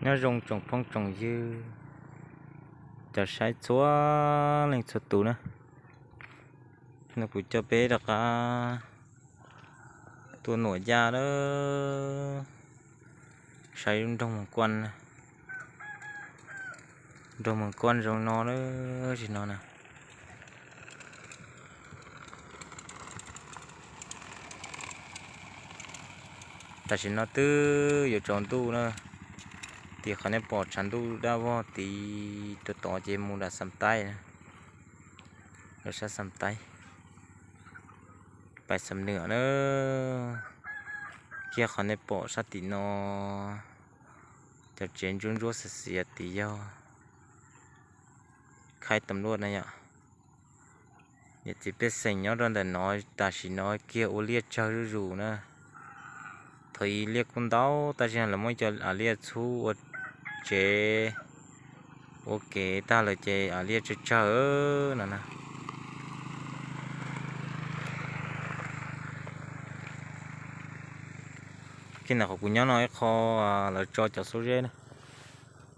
Nyob zoo tsoom phooj tsoom ywg, cov saib txhua leej txhua tus na, no kuv coj peb rov qab tuaj nuam yaj lawm, saib lub nroog Moos Kuaj, nroog Moos Kuaj zoo no lawm, sim no na. Tam sim no twb yuav tsaus ntuj na, tim qhov nej pom tshav ntuj daj vog tid rau tod ces mus nram Xam Taib na, rau sab Xam Taib, pais Xam Nwm na. Kiag qhov nej pom sab tim no, cov tsev ntsuab ntsuab xiav xiav tid yog khaib tam luaj na yom. Niam txiv pej xeem nyob rau ntawm no tam sim no kiag ua liaj tsawg zuj zus na. Thaum ub liaj kuj ntau tab sis lawv muab cov av liaj txhub ua tsev, ua kev tag lawm ces av liaj tsawg tsawg no na. Kiag ntawm qhov kuv nyob no ib qho lawv tso cov xuab zeb na,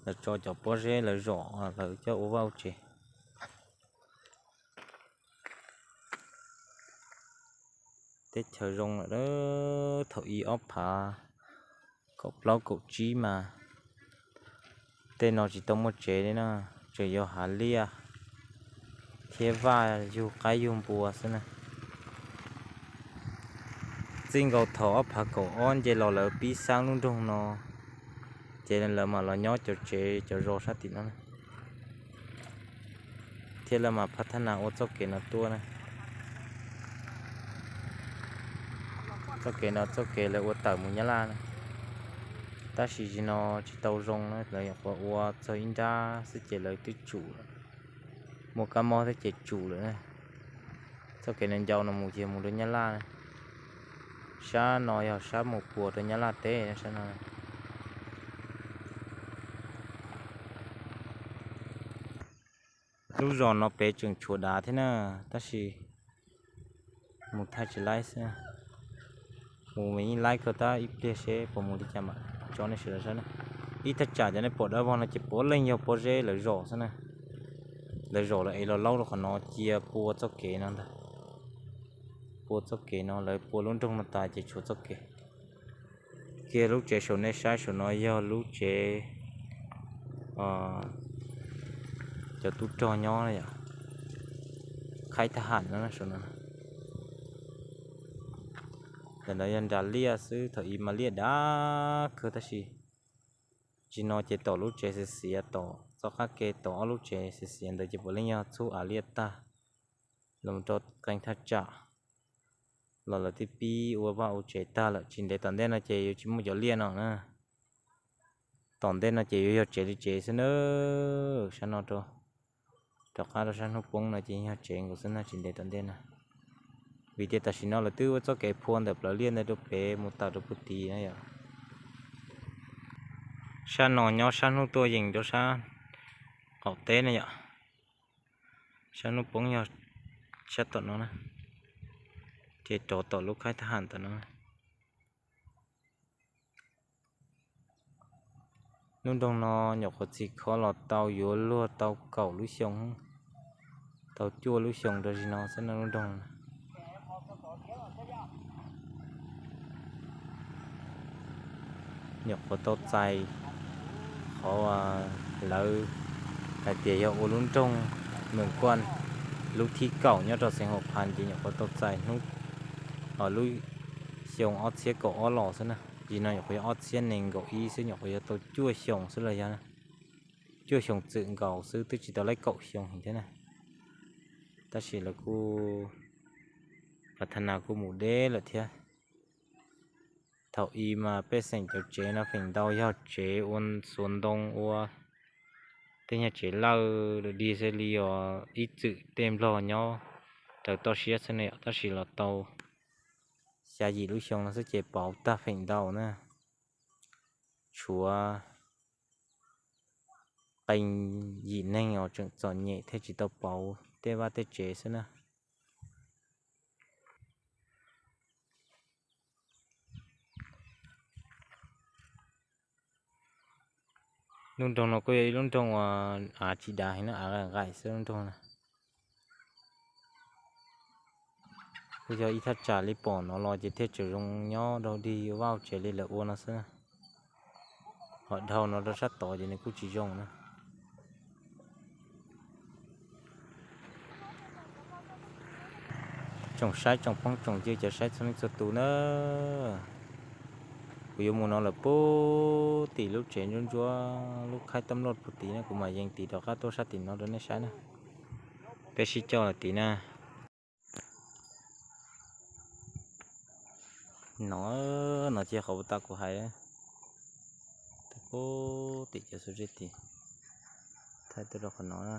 lawv tso cov pob zeb lawv zom lawv coj ua vaj ua tsev. Teb chaws zoo lawm, thaum ub ob phav kaum plaub kaum tsib mas tej no tsis tau muaj tsev li na, tseem yog hav liaj thiab vaj yug qaib yug npua xwb na. Txij nkaus thaum ob phav kaum ob nce los lawv pib xab lub nroog no, ces lawv mam los nyob cov tsev cov zos sab tim no, thiab lawv mam phab thab nas ua txoj kev no tuaj na. Txoj kev no txoj kev lawv ua tawm mus Nyab Laj na, tab sis tsis no tsis tau zoo na, lawv nyuam qhuav ua txog ib nrab xwb ces lawv twb tsum lawm, muaj kab mob thiab ces tsum lawm na. Txoj kev no ncau no mus ces mus rau Nyab Laj na. Sab no yog sab mus puas rau Nyab Laj teb sab no. Lub zos no pem tseem tshuav dav thiab na, tab sis mus thaij tsis laib xwb. Mus mas yeej laib kawg, tab ib pliag seb puas mus li cas mam tso nej sawv daws saib na. Ib thaj tsam cov nej pom dawb vog no ces puav leej yog pob zeb lawv zom xwb na. Lawv zom lawv ev los laub rau qhov no cia pua txoj kev no ntag. Pua txoj kev no lawv pua lub nroog no tas ces tshuav txoj kev. Kiag lub tsev saum nej saib saum no yog lub tsev cov tub rog nyob yom, khaib thab ham no saum no. Ntawm no yog nram liaj xwb, thaum ub mas liaj dav kawg tab sis tsis no ces tom lub tsev xiav xiav, tom txoj qab ke tom ob lub tsev xiav xiav ntawd ces puav leej yog txhub av liaj tag los rau qee thaj tsam los lawv twb pib ua vaj ua tsev tag lawm. Tsis ntev tom ntej no ces yuav tsis muaj cov liaj no na. Tom ntej no ces yuav yog tsev li tsev xwb na. Sab no rau, rov qab rau sab hnub poob no ces yog tsev nkaus xwb na, tsis ntev tom ntej no. Vim tias tam sim no lawv twb ua txoj kev phua ntawm plawv liaj ntawd rau pem mus tawm rau puag tid na yom. Sab no nyob sab hnub tuaj yees rau sab qaum teb na yom. Sab hnub poob yog sab tom no na, ces rov tom lub khaib thab ham tom no. Lub nroog no nyuam qhuav txhim kho los tau yuav luag tau kaum lub xyoo, tau cuaj lub xyoo rau zim no xwb no lub nroog. Nyuam qhuav tau txais qhov lawv hais tias yog ua lub nroog Moos Kuaj lub thib kaum nyob rau xeev Huam Phas ces nyuam qhuav tau txais hnub, lub xyoo ob txhiab kaum ob los xwb na. Zim no nyuam qhuav yog ob txhiab nees nkaum ib xwb, nyuam qhuav yog tau cuaj xyoo xwb los yog cuaj xyoo txwm nkaus xwb, twb tsis tau laib kaum xyoo heev thiab na. Tab sis lawv kuj, phav thab nas kuj mus deb lawm thiab. Thaum ub mas pej xeem cov tsev no feem ntau yog tsev ua xuas ntoo ua tej nyuag tsev lawj dig xwb li os, ib txwm tej nplog nyob raws toj siab xwb ne yom, tab sis los tau xya yim lub xyoo no xwb ces pauv tag feem ntau na. Tshuav qee yim neeg uas tseem txom nyem thiaj tsis tau pauv tej vaj tej tsev xwb na. Lub nroog no kuj yog ib lub nroog uas av tsis dav heev na, av nqaim xwb lub nroog na. Kuj yog ib thaj tsam li pom no los ces thiaj tseem zoo nyob rau dig vaj tsev li lawv ua no xwb na. Ho dhau no rau sab tod ces nws kuj tsis zoo na. Tsoom saib tsoom phooj tsoom ywg cov saib txhua leej txhua tus na, kuv yuav mus no lawm puag tim lub tsev ntsuab ntsuab, lub khaib toj nploj puag tim na, kuv mam yees tim rov qab tuaj sab tim no rau nej saib na. Peb sib coj lawm tim na. No, no ces qhov uas tas kuv hais, puag tim cov xub zeb tim, thaij tuaj rau qhov no na.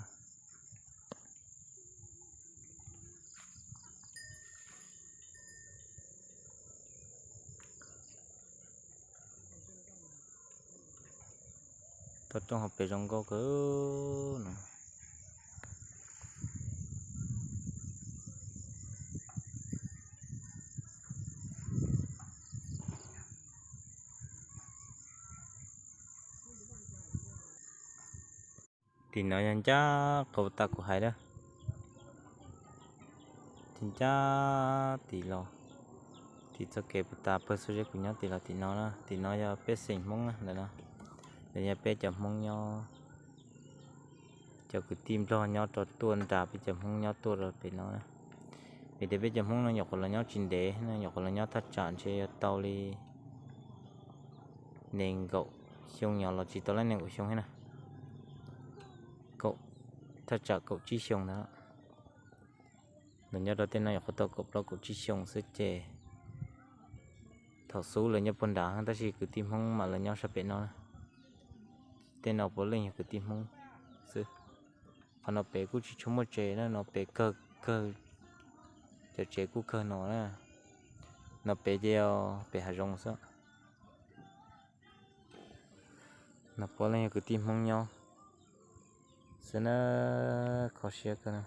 Toj roob hauv pes zoo nkauj kawg no. Tim no yog ncaj qhov tas kuv hais na, tim ncaj tim los, tim txoj kev puag ta pawg xub zeb kuv nyob tim los tim no na. Tim no yog pej xeem Hmoob na, ntawm no, ntawm no yog peb cov Hmoob nyob, cov kwv tij Nplog nyob rau tuaj nram, peb cov Hmoob nyob tuaj rau pem no na. Vim tias peb cov Hmoob no nyuam qhuav los nyob tsis ntev no, nyuam qhuav los nyob thaj tsam ntshe yuav tau li nees nkaum xyoo nyuag los tsis tau li nees nkaum xyoo thiab na. Kaum, thaj tsam kaum tsib xyoo ntawd. Lawv nyob rau tej no nyuam qhuav tau kaum plaub kaum tsib xyoo xwb ces thaum xub lawv nyob puag nrad tab sis kwv tij Hmoob mam los nyob sab pem no. Tej no puav leej yog kwv tij Hmoob xwb. Qhov no pem kuj tsis tshua muaj tsev na, no pem kawg kawg, cov tsev kuj kawg no na. No pem ces yog pem hav zoov xwb. No puav leej yog kwv tij Hmoob nyob xwb na, kho siab kawg na.